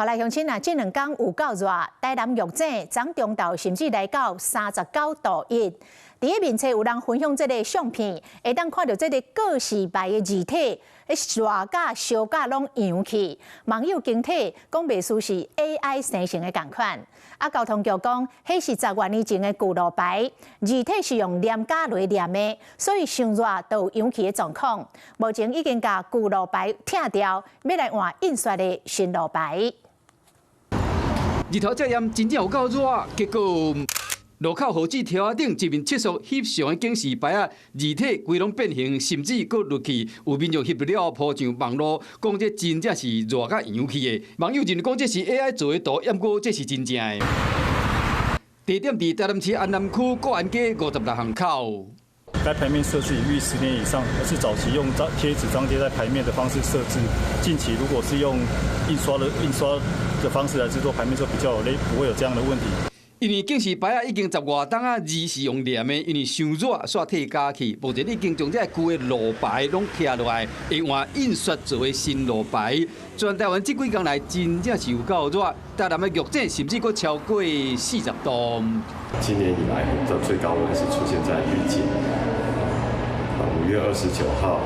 頭來鄉親啊，這兩工有夠熱，台南玉井昨中晝甚至來到39.1度。佇咧面冊有人分享這个相片，會當看著這个告示牌的字體，熱甲燒甲攏揚去。網友驚體講袂輸是 AI 生成的仝款。啊，交通局講，彼是十外年前的舊路牌，字體是用黏膠來黏的，所以傷熱就有揚去的狀況。目前已經共舊路牌拆掉，欲來換印刷的新路牌。日頭遮炎真正有夠熱，結果路口號誌柱仔頂一面測速翕相的警示牌仔，字體規攏變形，甚至閣落去。有民眾翕著了後 po 上網路，講這真正是熱甲揚去的。網友認為講這是 AI 做的圖，毋過這是真正的。地點佇台南市安南區國安街56巷口。該牌面設置已逾10年以上，而是早期用張貼紙張貼在牌面的方式設置。近期如果是用印刷的方式來製作牌面，就比較有類不會有這樣的問題。因為警示牌仔已經十外冬仔，字是用黏的，因為傷熱煞退膠去。目前已經將這个舊的路牌攏拆落來，會換印刷做的新路牌。全台灣這幾工來真正是有夠熱，台南的玉井甚至閣超過40度。今年以來的最高溫是出現在玉井，5月29號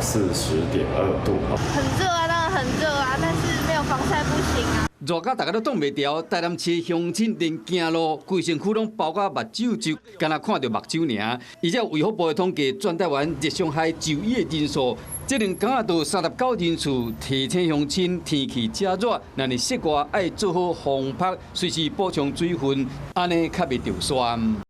，40.2度。很熱啊，當然很熱啊，但是沒有防曬不行啊。熱甲大家都擋袂牢，台南市鄉親連行路，規身軀攏包甲目睭皺，干焦看著目睭爾。而且衛福部的統計，全台灣熱傷害就醫的人數，這兩工仔都39人次，提醒鄉親天氣遮熱，若佇室外愛做好防曬，隨時補充水分，按呢較袂著酸。